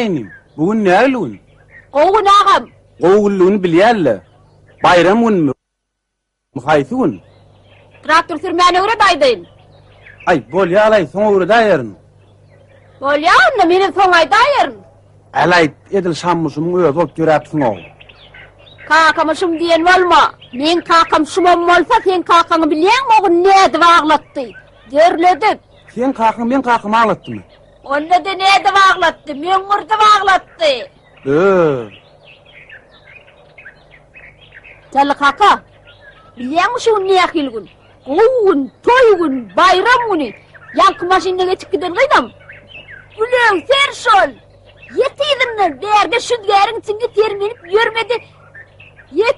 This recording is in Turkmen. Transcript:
Hä inim, bu gün nähili gün? Gowy gün agam. Gowy günlügini bilýän-le. Baýram günmi? Haýsy gün? Traktor sürmäni öwret aýdaýyn. Aý, bolýa-laý, soň öwredäýerin. Bolýa onda, menem soň aýdaýaryn. Älaý, edil Şammyşymyň özi bolup ýöräpsiň-ow. Kakama şum diýen bolma. Meň kakam şumam bolsa, seň kakaňy bilýäňmi, o gün nädip aglatdy? Derledip. Seň kakaň meň kakamy aglatdymy? Onda-da nädip aglatdy? Möňňürdip aglatdy. Ö. Jally kaka, bilýäňmi şu gün nähili gün? Gowy gün, toý gün, baýram güni. Ýaňky maşynda geçip giden gyzam. Gülöwser şol. Ýet yzyndan, bärde şüzgäriň içinde sermenip ýörmedi. Ýet.